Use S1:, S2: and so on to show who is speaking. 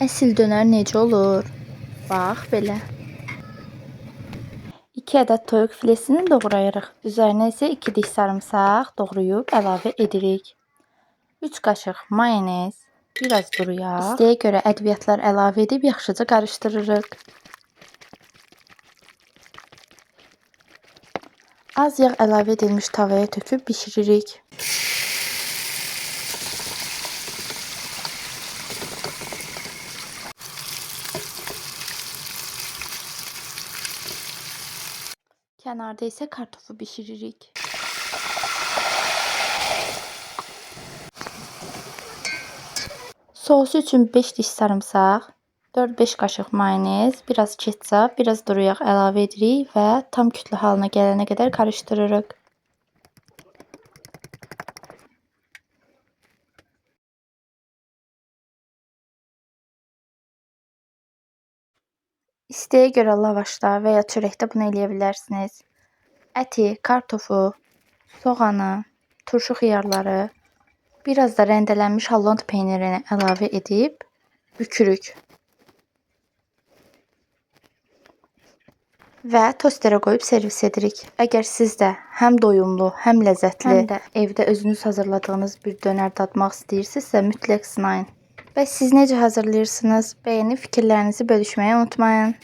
S1: Əsl dönər necə olur? Bax belə. 2 ədəd toyuq filesini doğrayırıq. Üzərinə isə 2 diş sarımsaq doğrayıb əlavə edirik. 3 qaşıq mayonez, biraz duru yağ. İstəyə görə ədviyyatlar əlavə edib yaxşıca qarışdırırıq. Az yağ əlavə edilmiş tavaya töküb bişiririk. Kənarda isə kartofu bişiririk. Sousu üçün 5 diş sarımsaq, 4-5 qaşıq mayonez, biraz ketçap, biraz duru yağ əlavə edirik və tam kütlə halına gələnə qədər qarışdırırıq. İstəyə görə lavaşda və ya çörəkdə bunu eləyə bilərsiniz. Əti, kartofu, soğanı, turşu xiyarları, biraz da rəndələnmiş Holland peynirini əlavə edib bükürük. Və tosterə qoyub servis edirik. Əgər siz də həm doyumlu, həm ləzzətli, həm də evdə özünüz hazırladığınız bir dönər dadmaq istəyirsinizsə, mütləq sınayın. Bəs siz necə hazırlayırsınız? Bəyənib fikirlərinizi bölüşməyi unutmayın.